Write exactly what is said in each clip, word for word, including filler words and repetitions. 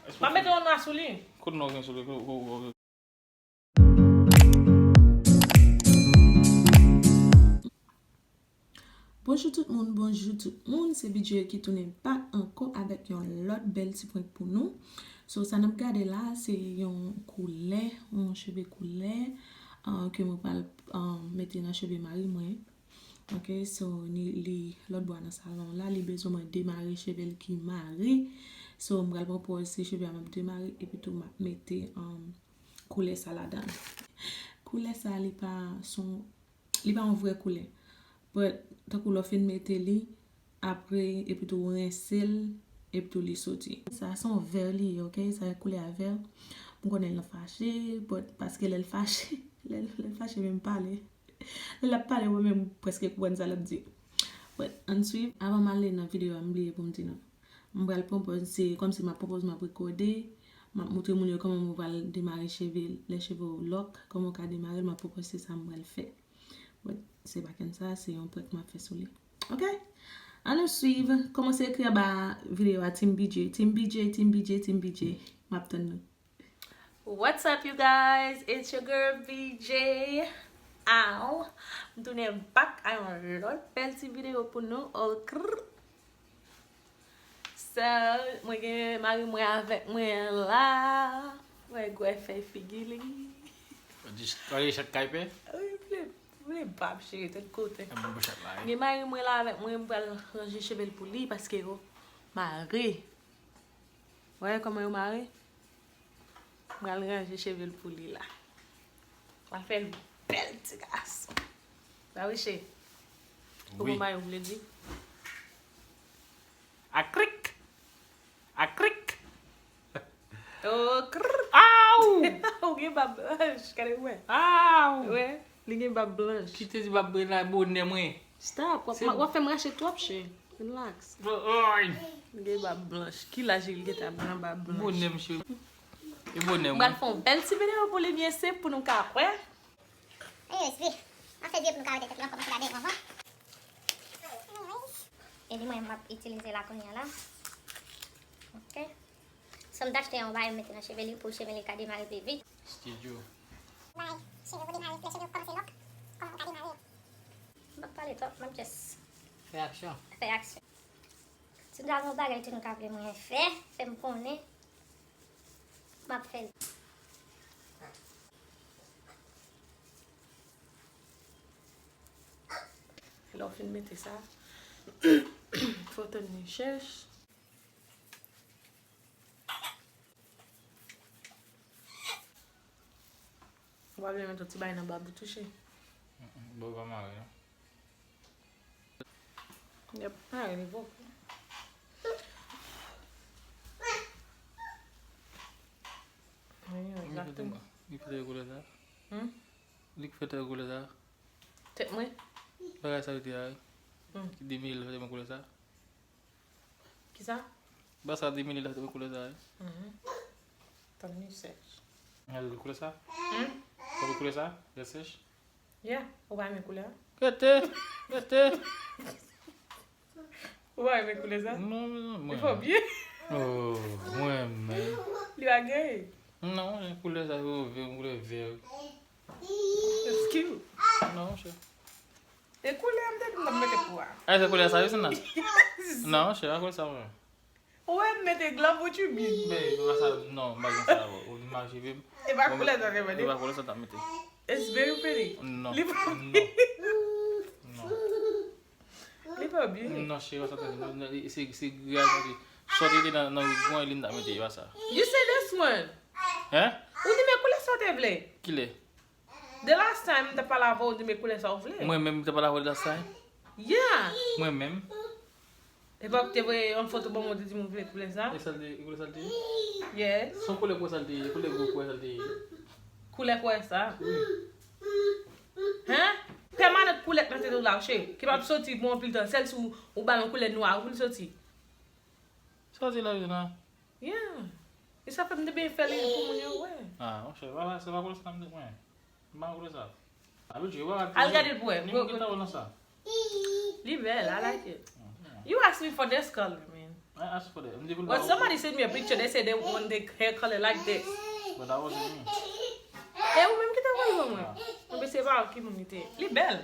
M ap mete yon nwa sou li. Kot nwa w gen sou li? Ko- ko- ko- Bonjou tout moun, bonjou tout moun. Se B J ki tounen back ankò avèk yon lòt bèl ti prank pou nou. So, sa n ap gade la, se yon koulè, yon cheve koulè, ah, ke mwen pral, ah, mete nan cheve mari mwen. Ok, so, ni, li lòt bò nan salon la, li bezwen mwen demare cheve l ki mare. So, m pral pran pòz se cheve a m ap demare, epi tou m ap mete, um, koulè sa ladan. Koulè sa, li pa son, li pa yon vrè koulè. But, tankou lè w fin mete li, apre, epi tou w rense l, epi tou li soti. Sa se yon vè li ye, ok? Sa se koulè a vè. M konnen l fache, but paske lè l fache, lè, lè l fache menm pale. Lè l ap pale, mwen menm m prèske konprann sa l ap di. But, ann swiv. Avan m ale nan videyo a, m bliye pou m di nou. M pral pran pòz, se kòmsi m ap pran pòz, m ap rekòde, m ap montre moun yo kòman mwen pral demare cheve, lè cheve w lòk, kòman w ka demare l, m ap pran pòz, se sa m pral fè. But, se pa konn sa, se yon prank m ap fè sou li. Ok? Ann nou swiv, kòmanse ekri anba videyo a, Team B J, Team B J, Team B J, Team B J. M ap tann nou. What's up, you guys? It's your girl B J. Ow. M tounen back a yon lòt bèl ti videyo pou nou. Oh, krr. So, mwen gen mari mwen avèk mwen la. Wè, gwè fè figi li. Gade chak kay pè. Wi, vle, vle bab cheri, tout kote. Gen mari mwen la avèk mwen, m pral ranje cheve l pou li paske yo mare. Wè kòman yo mare? M pral ranje cheve l pou li la. M a fè l bèl ti gason. Ba wi cheri. Ou konprann sa yo vle di? Akrik! Akrik! Oh, krr. Aw! Ou gen bab blanch, gade wè. Aw! Wè, li gen bab blanch. Kite ti bab la bonè mwen. Stop, w ap, w ap fè m rache twòp cheri. Relax. Li gen bab blanch. Ki laj li gentan pran bab blanch? Bonè m cheri. E bonè mwen. M pral fè yon bèl ti videyo pou li byen senp pou nou ka wè. Anyways, vi. An fè videyo pou nou ka wè tèt li ankò, paske la devan. Anyways. E li mwen m ap itilize la kounye a la. Ok. So m t achte yon bagay m mete nan cheve li pou cheve li ka demare pi vit. Studio. Bay cheve pou demare, lè cheve w kòmanse lòk, kòman w ka demare yo? M p ap pale twòp, m ap just fè aksyon. Fè aksyon. Si nou ta gen yon bagay tou nou ta vle mwen fè, fè m konnen. M ap fè l. Lè w fin mete sa, fò w tann li chèch. Ou pa vle mete yon ti bagay nan bab ou tou, cheri? Bon, pa mare, non. Y ap mare li poko. Wi, egzakteman. Li fete koulè sa? Hmm? Li fete koulè sa? Tèt mwen? Bagay sa yo te a, wi. Hmm. Ki demele fete mwen koulè sa? Kisa? Ba sa demele la fete mwen koulè sa, wi. Mhm. Tann li sèch. Gade koulè sa? Hmm? Gade koulè sa? Gade sèch. Yeah, ou pa renmen koulè a? Rete! Rete! Ou pa renmen koulè sa? Non, non, mwen. Li fò byen. Oh, mwen menm. Li pa gen. Non, koulè sa yo vè, koulè vè. It's cute. Non, chè. E koulè a m te di m t ap mete pou a. A, se koulè sa yo, se nan? Yes. Non, chè, pa koulè sa, mwen. Ou wè m mete glam ou tibid. Men, e pa sa, non, m pa gen sa, bro. Ou imajine m. E pa koulè sa te mete. E pa koulè sa t ap mete. It's very pretty. Non. Li pa non. Non. Li pa byen. Non, cheri, sa te, non, non, se, se gras, sa te, sòti te nan, nan gwan li m t ap mete, e pa sa. You say this one. Hein? Ou di men koulè sa w te vle. Kilè? The last time m te pale avè w, ou di men koulè sa w vle. Mwen menm m te pale avè w the last time? Yeah. Mwen menm? Epa ou te voye yon foto ban mwen, ou te di m ou vle koulè sa? E sa l te, e koulè sa l te ye? Yes. Se yon koulè koulè sa l te ye, koulè gwo koulè sa l te ye. Koulè koulè sa? Wi. Hein? Pèmanant koulè nan tèt ou la, cheri. Ki p ap soti pou anpil tan, sèl si w, ou ba l yon koulè nwa, pou l soti. Sa w di la, Jona? Yeah. E sa fè m te byen fè li pou moun yo wè. Ah, monchè, pa, se pa koulè sa m te, mwen. M pa koulè sa. Abitye, w pa gade. Al gade l pou wè. Li bèl, I like it. Mhm. You ask me for this color, man. I asked for that. M di pou l ba ou. But somebody sent me a picture. They said they want their hair color like this. But that wasn't me. E ou menm ki te voye ban mwen. Mwen se pa ki moun ki te. Li bèl.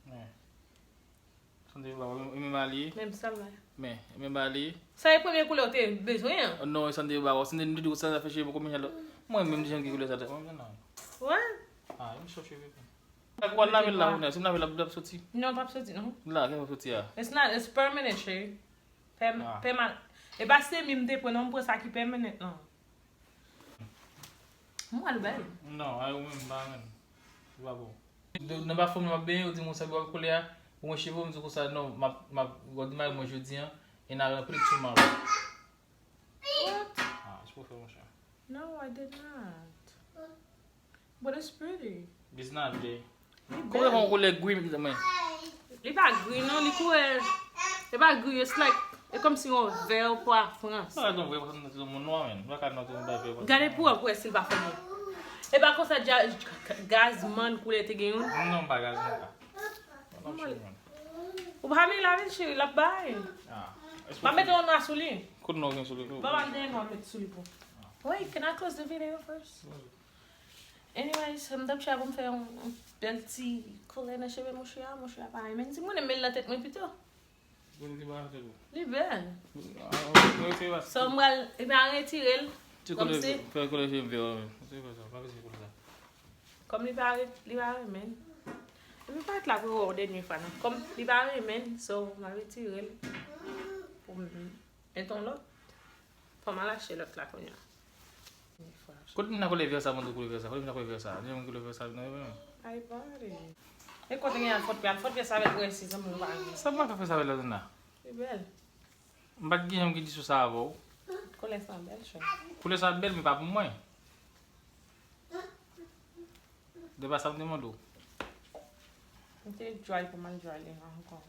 Men. Santi ba ou, e menm ba li. Menm sa la. Men, e menm ba li. Sa e premye koulè ou te bezwen an? Non, santi ba ou. Santi nou di ou sa fè cheve pou konbyen lòt. Mwen menm di jan ki koulè sa te. Mwen non. What? Ah, m chèche cheve. Ou al lave l la, kounye a. Si m lave l la, l ap soti. Non, l p ap soti, non. La, kè l ap soti a. It's not, it's permanent, cheri. Pèm-, Ah. pèman-, e pa semi m te pran, non, m pran sa ki permanent, non. M wè l bèl. Non, ay ou menm, m pa renmen. Li pa bon. De, nan pafim m ap benyen, ou di m konsa, bò koulè a, ou mwen cheve, m di konsa, non, m ap, m ap, ou di mari mwen jodi an, and I gonna put it tomorrow. What? Ah, se pou fè, monchè. No, I did not. But it's pretty. It's not gay. Li Kòman bèl. Yon koulè gri, mwen? Li pa gri, non, li koulè. Li pa gri, it's like, e kòmsi yon vè pwa Frans. Sa yon vè pwa Frans, se yon moun nwa, men. Ou pa ka nan yon bagay vè pwa Frans. Gade pou wè, pou wè si l pa fè bon. E pa konsa, dja-, Gazman koulè te gen youn. Non, pa Gazman, pa. Non, Mwen. Cheri, man. Ou pa vle lavi l, cheri, l ap bay. Ah. Pa mete yon nwa sou li. Kote nwa gen sou li, tou? Ban m al dèyè nwa met sou li pou. Wait, can I close the video first? Anyways, m t ap chita pou m fè yon, yon bèl ti koulè nan cheve mouche a, mouche a pa renmen. Di mwen, men l nan tèt mwen pito. Bon, li pa tèt ou. Li bèl. Ah, ok, ok, ok, ok. So, m pral, li pa retire l. Ti koulè, kòmsi fè koulè cheve m vè, wi. Se fè sa, pa bezwen koulè sa. Kòm li pa re-, li pa renmen. Epi pa t la pou wè w dènye fwa, non. Kòm li pa renmen, so, m a retire l. Pou m met yon lòt. Fò m al achte lòt la kounye a. Kote moun nan koulè vè sa, moun koulè vè sa? Kote moun nan koulè vè sa? Gen moun koulè vè sa, non, non. Ay, pale. E kote gen al fòt pye, al fòt pye sa avèk wè si zanmi ou pa renmen. Sa m pa ka fè sa avèk la, Zina? Li bèl. M pa t gen janm ki di sou sa avè w. Koulè sa bèl, chè. Koulè sa bèl, men pa pou mwen. De pa sa m te mande w. M te dry pou m al dry li ankò.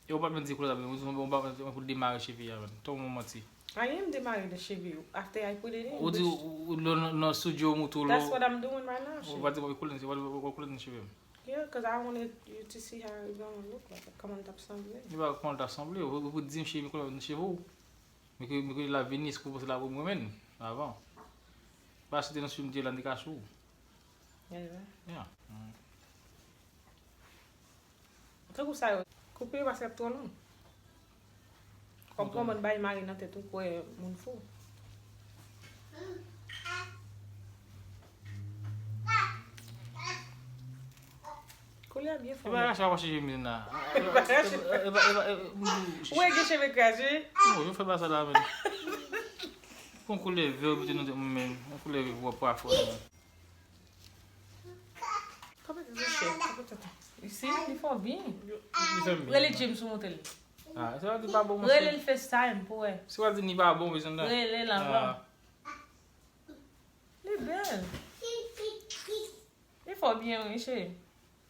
E w pa t menm di koulè sa, men w pa t menm pou demare cheve a, menm. Tò, w manti. Anyen m demare de cheve yo. After I put it in. Ou di, ou, ou, nan, nan studio, ou tou lo. That's what I'm doing right now, cheve. Ou pa di, w koulè, w koulè nan cheve m. Yeah, 'cause I wanted you to see how it's gonna look like. Kòman l t ap sanble. Li pa kòman l t ap sanble. Ou, ou di m cheve, koulè nan cheve w. Men ke, men ke la vini, èske w panse la pou mwen menm? Avan. Pa site nan studio la, m te ka sou. Yeah. Yeah. Mm. Tankou sa yo, koupe yo paske ap twò long. Kòm kòman bay mari nan tèt ou kwè moun fou. Koulè a byen fò. E pa rache w ap chanje mizik la. E pa rache. Ou wè gen cheve kraze? Non, yo fè pa sa la, men. Yon koulè vè, ou mete nan tèt mwen, men. Yon koulè vè, pwa fò, men. Kòman te touche? Kòman te touche? Isi, li fò byen. Li fè m byen. Rele James ou montre l. Ah, se pa di pa bon, monchè. Rele l FaceTime pou wè. Se pa di ni pa bon, bezwen la. Rele l avan. Ah. Li bèl. Li fò byen, wi, cheri.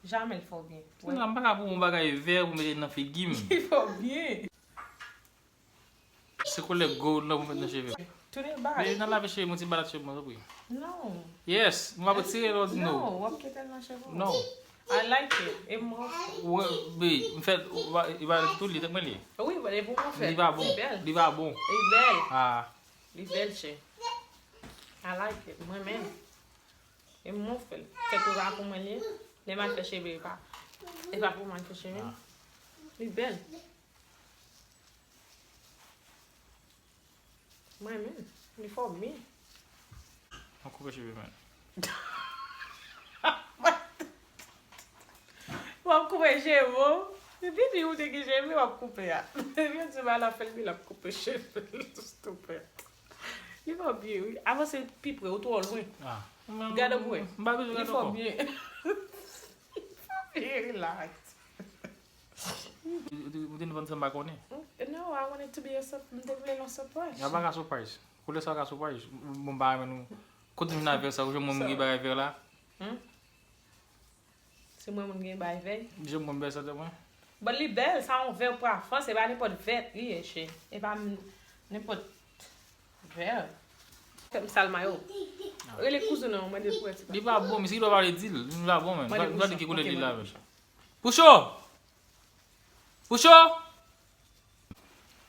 Jamè l fò byen. Wè. M pa ka pou yon bagay vè pou mete nan figi m. Li fò byen. Se koulè gold la pou m met nan cheve m. Tounen bay. Men nan lave cheve mwen, ti balat cheve mwen, tanpri. No. Yes, m ap retire lè w di no. No, w ap kite l nan cheve w. No. I like it. E m wè, be, m fè, w pa, e pa tou li, tank mwen li. Wi, e pou mwen fè. Li pa bon. Li bèl. Li pa bon. Li bèl. Ah. Li bèl, chè. I like it. Mwen menm. E mwen fè l. Kèk ou pa pou mwen li. Lè m al fè cheve, e pa, e pa pou mwen fè cheve. Ah. Li bèl. Mwen menm, li fò byen. Mwen koupe cheve mwen. W ap koupe cheve w? Depi ou te gen cheve, w ap koupe a. Depi w di mal ap fè l, l ap koupe cheve l, stupid. Li fò byen, wi. Avanse pi pre, ou twò lwen. Ah. Gade pou wè. M pa bezwen gade ankò. Li fò byen. Li fò byen, relax. Ou te, ou te, ou te vin vann sa m pa konnen. No, I want it to be a surp-, m te vle l yon surprise. Y a pa ka surprise. Koulè sa ka surprise. Bon, ba men nou. Kote m vin avè sa, ou jwenn mwen m gen bagay vè la. Hmm? Se mwen moun gen bagay vè. Jwenn mwen m vè sa de mwen. But li bèl, sa yon vè pwa Frans, se pa nenpòt vè li ye, cheri. E pa m-, nenpòt vè. Fè m sal mayo. Rele kouzen an, mande l pou wè ti pa. Li pa bon, men si li pa vle di l, li pa bon, men. Mande Poucho. Mande ki koulè li la, men. Poucho! Poucho!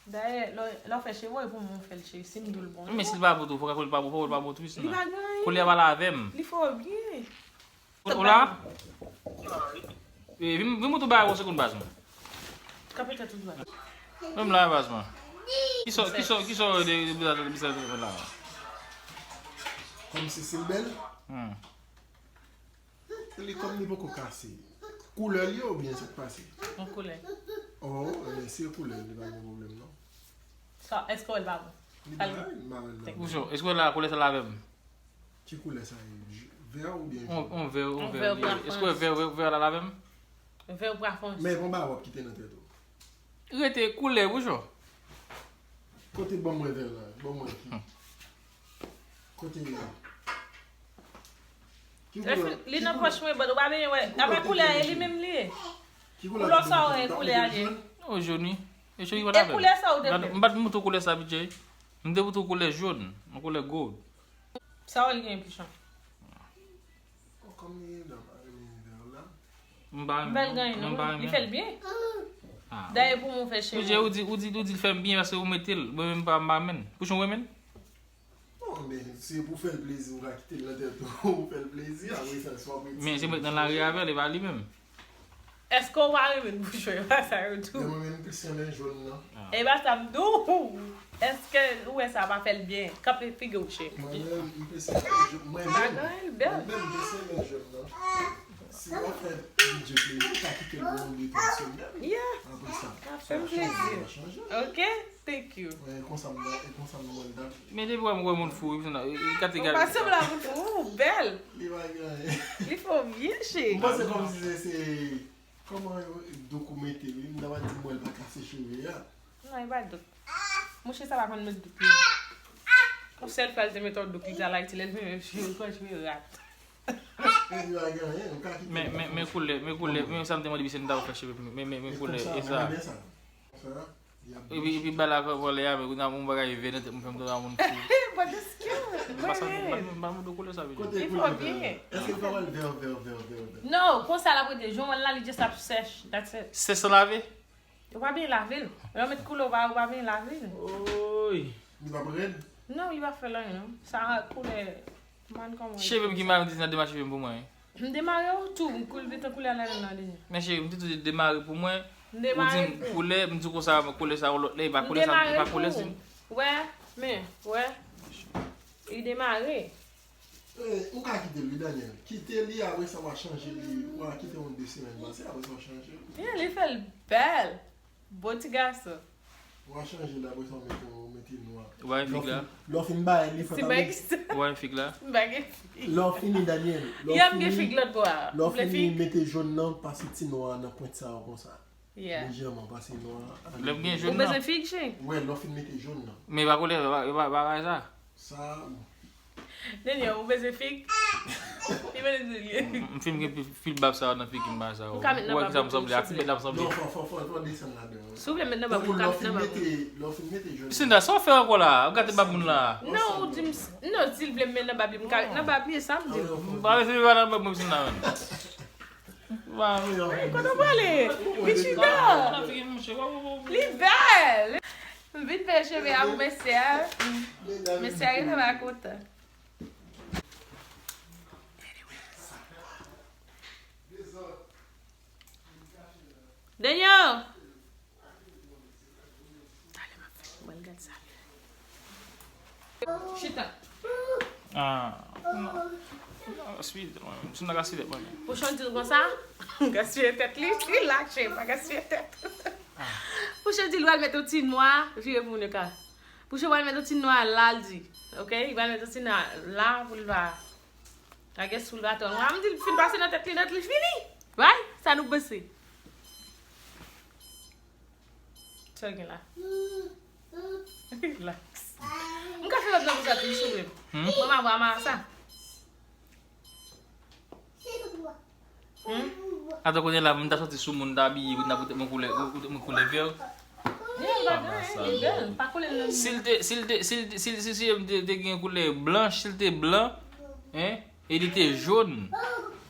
Dayè, lè w fè cheve w, e pou mwen w fè l cheri. Si m di w l bon. Men si l pa bon tou, fò w ka kwè l pa bon, fò w kwè l pa bon tou, wi, Sina. Li pa gen anyen. Koulè a pale avè m. Li fè w byen. Ou la? E, vin, vin moutre bagay yon segonn, baz mwen. Kanpe tèt ou dwat. Menm la, baz mwen. Kisa, kisa, kisa de, de, de, de, de la? Kòmsi si l bèl? Hmm. Li kòm li poko kase. Koulè li oubyen sa k pase? Yon koulè. Oh, eh, si e koulè, li pa gen pwoblèm, non. Sa, èske w wè l pa bon? Li pa, li pa wè l la. Poucho, èske w wè la koulè sa l avè m? Ki koulè sa ye? Vè oubyen jòn? On vè, on vè. Èske w wè vè, vè, vè la avè m? Vè ou pa fon. Men bon ba wòp ki te nan tèt ou. Rete koulè, Poucho. Kote ban mwen vè la? Ban mwen ki. Kote li ye? Ki koulè? Li nan pòch mwen, but ou pa bezwen wè. Apa koulè a, e li menm li ye. Ki koulè sa w wè, koulè a li ye. O jòn wi. E cheri pa ta fè. E koulè sa ou te fè? M pa t moutre w koulè sa, P J. M te moutre w koulè jòn, yon koulè gold. Sa w wè l gen pichon? Oh, kòm li gen dan pa renmen vè la. M pa renmen. M pa l ganyen non, li fè l byen. Dayè pou mwen w fè cheve. P J, ou di, ou di, ou di l fè m byen paske ou mete l. Mwen menm m pa, m pa renmen l. Pouchon renmen l? Non, men se pou fè l plezi, ou ka kite l nan tèt ou, ou fè l plezi, apre sa, swa w retire. Men se mwen k nan lari avè l, e pa li menm. Èske w pa renmen bouchon yo pa sa yo tou? Men mwen menm, m plis renmen jòn nan. E pa sa m di w. Èske ou wè sa pa fè l byen? Kanpe figi w, cheri. Mwen menm, m plis renmen jòn. Mwen menm, mwen menm, m plis renmen jòn nan. Si w ap fè P J plezi, ou ka kite l pou yon de twa semèn. Apre sa, fè m plezi. Ok, thank you. E konsa m, e konsa m wè l t ap. Men depi w wè m wè moun fou, wi, e, e, gade, gade. Ou pa sanble ak moun fou, ou bèl. Li pa gen anyen. Li fè w byen, cheri. M panse kòmsi se, se, kòman yo, douk ou mete l, wi, m ta va di m wè l pa kase cheve a. Non, e pa douk. Mouche sa pa konn met douk li. Yon sèl fwa l te met yon douk, li t al Ayiti, lè l vin, cheve, cheve rat. Li pa gen anyen, ou ka kite l. Men, men, men koulè, men koulè, men sa m te mande misye, m ta fè cheve pou li. Men, men, men koulè, e sa. Epi, epi bagay la fè vòlè a, men kounye a, yon bagay vè nan tèt mwen, fè m tande yon moun fou. But it's cute. M pa sa, m pa, m pa moutre w koulè sa, P J. Kote koulè vè a? Èske l pa wè l vè, vè, vè, vè, vè? Non, konsa l ap rete. Jan w wè l la, li just ap sèch. That's it. Sèch san lave? Ou pa byen lave l. Lè w met koulè, ou pa, ou pa byen lave l. Oy. Li p ap rèd? Non, li p ap fè l anyen, non. Sa koulè, man kòman. Cheve m ki mal, m di nan demache cheve m pou mwen, wi. M demare w tou, m koul-, metan koulè a nan men w deja. Men cheri, m te tou demare pou mwen. M demare pou ou. Ou di m koulè, m di konsa, koulè sa yon lòt lè, e pa koulè sa, e pa koulè si. M demare pou ou. Wè, men, wè. Li demare. Eh, ou ka kite l, wi, Daniel. Kite li, apre sa, w a chanje li. W a kite yon de semèn pase, apre sa, w a chanje li. Yeah, li fè l bèl. Bon ti gason. W a chanje l, apre sa, w mete, w mete nwa. Ou pa gen fig la? Lè w fin bay li, fò ta mete. Ou pa gen fig la? M pa gen fig. Lè w fini, Daniel. Yeah, m gen fig lòt bò a. Lè w fini, mete jòn nan, pase ti nwa nan pwent sa yo konsa. Yeah. Lejèman, pase nwa a. Lè m gen jòn nan. Ou bezwen fig, cheri? Wè, lè w fin mete jòn nan. Men pa koulè, pa, pa, pa, pa sa. Sa. Daniel, ou bezwen fig? Li mande di li. M, m fin gen pil, pil bab sa yo nan figi m, bab sa yo. Ou ka met nan bab li tou, souple. Ou wè ki sa m sanble, ak ti bèt la m sanble. Non, fò, fò, fò, fò desann ladan, wi. Souple, met nan bab li, ou ka met nan bab li. Tankou lè w fin mete, lè w fin mete jòn. Sinda, sa w fè ankò la? Ou gate bab moun la. Non, ou di m, non, si l vle m met nan bab li, m ka met nan bab li, e sa m di l. M pa vle se pa nan bab mwen, Sinda, menm. Ey, kote w prale? Bichita! Li bèl! M vin fè cheve a pou mesye a. Mesye a gentan pa kontan. Denyo! Talè m ap fè l. Mwen gad sa. Chita. Ah, non. Non, gaspiye tèt mwen menm. Sina gaspiye tèt mwen menm. Pouchon di l konsa, gaspiye tèt li, li lache, pa gaspiye tèt. Pouchon di l pral met yon ti nwa, vire pou moun yo ka. Pouchon pral met yon ti nwa la, l di. Ok, li pral met yon ti nwa la pou l pa. Lage sou l pa twò nwa. M di l fin pase nan tèt li, nan tèt li fini. Right? Sa nou panse? Sa w gen la? Relax. M ka fè lòt nan bouch la tou, souple. Hmm? Mwen pa bwa masa. Hmm? Atò kounye a la, m ta sòti sou moun, m ta abiye, m ta pote mwen koulè, mwen koulè vè. Yeah, m pa gen anyen, li bèl. Pa kole l nan. Si l te, si l te, si l te, si l, si, si, si te, te gen koulè blanch, si l te blan, hein, e li te jòn.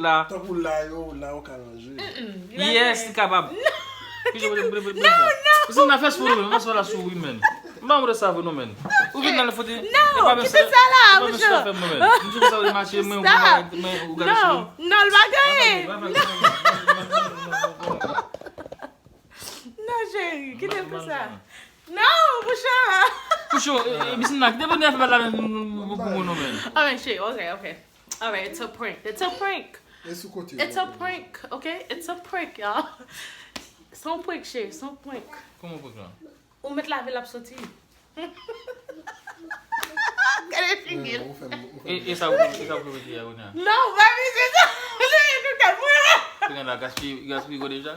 la. Tankou la yo, la yo ka ranje. Yes, li kapab. Non, non. Pisin nan fè sou nou, nan fè la sou wi, men. M pa mwen sa vre non, men. Ou vin nan fote. Non, kite sa la, mouche. M di sa vre mache, men ou gade sou. Non, non, l pa genyen. Non, cheri, kite l konsa. Non, mouche. Mouche, pisin nan, kite pou nou fè la pou mwen non, men. Ah, men cheri, ok, ok. Alright, it's a prank. It's a prank. E sou kote. It's a prank, ok? It's a prank, y'all. Se yon prank, cheri, se yon prank. Kòman prank la? Ou met lave l ap soti. Gade figi l. E, e sa ou, e sa ou premye a kounye a? Non, pa vin se sa. Li tout kal mouye. Kounye a la, gaspiye, gaspiye gwo deja?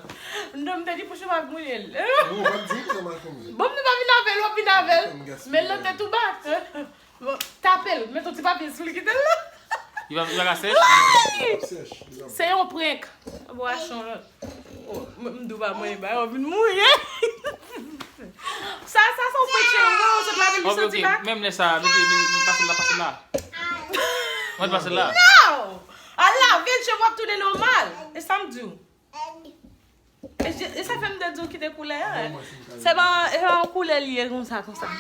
Non, m te di pou chou pa mouye l. Non, pa di sa mal fè mwen. Bon, m te pa vin avè l, w ap vin avè l. Men l nan tèt ou bat. Bon, tape l, met yon ti papye sou li, kite l la. Li pa, li pa ka sèch? Wi! Se yon prank. Bwachon. Oh, m, m dou pa mwen, ba, yo vin mouye. Sa, sa se yon prank, cheri. Ou wè, ou sot lave l, li soti bak. Menm lè sa, mete, mete, mete, pase la, pase la. Mwen pase la. Non! Al lave l, cheri, w ap tounen nòmal. E sa m di w. E je, e sa fè m te di w kite koulè a. Se pa, e pa yon koulè li ye konsa, konsa.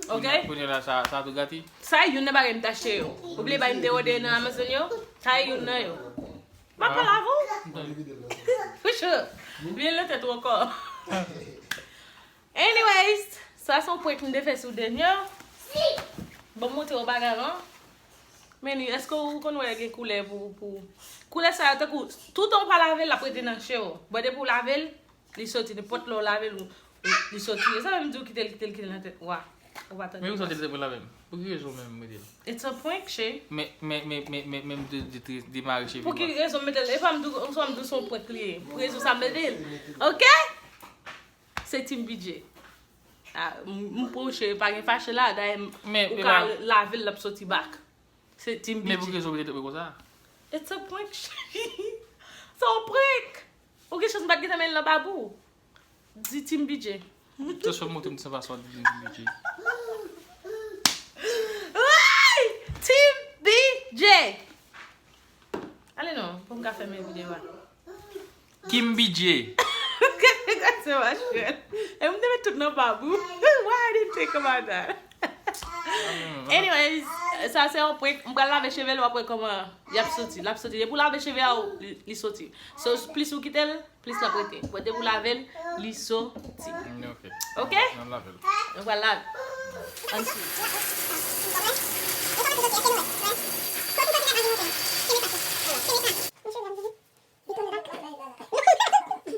Ok? Kounye la, sa, sa tou gate? Sa e youn nan bagay m t achte yo. Ou bliye bagay m te òde nan Amazon yo? Sa e youn nan yo. M ap pale avè w. For sure. Bliye l nan tèt ou ankò. Anyways, sa se yon prank m te fè sou Denya. Bon, m montre w bagay lan. Men li, èske ou konn wè gen koulè pou, pou, koulè sa yo tankou, toutan ou pa lave l, l ap rete nan che w. Bon, depi w lave l, li soti, nenpòt lè w lave l, ou, li, li soti. E sa fè m di w kite l, kite l, kite l nan tèt. Wa, ou pa tande. Men ou soti l te pou lave m. Pou ki rezon menm m rete l? It's a prank, che. Men, men, men, men, men, men m te, te, te demare cheve m. Pou ki rezon m mete l? E pa m di w, m swa m di w se yon prank li ye. Pou rezon sa m mete l. Ok? Se Team B J. Ah, m, m pran w cheri, pa gen fache la, dayè m, men, ou ka lave l, l ap soti bak. Se Team B J. Men pou ki rezon w mete tèt mwen konsa? It's a prank, cheri. Se yon prank. Ou gen chans m pa t gentan met l nan babou. Di Team B J. Just fè m montre m sa pa sa w di Team B J. Woy! Team B J! Ale non, pou m ka fèmen videyo a. Kim B J. Gade se machrèl. E m te met tout nan babou. Why I didn't think about that? Anyways, sa se yon prank. M pral lave cheve l, w ap wè kòman y ap soti. L ap soti. Depi w lave cheve a, li, li soti. So, plis ou kite l, plis l ap rete. Bon, depi w lave l, li soti. Mm, ok. Ok? N ap lave l. Nou pral lave. Ann swiv.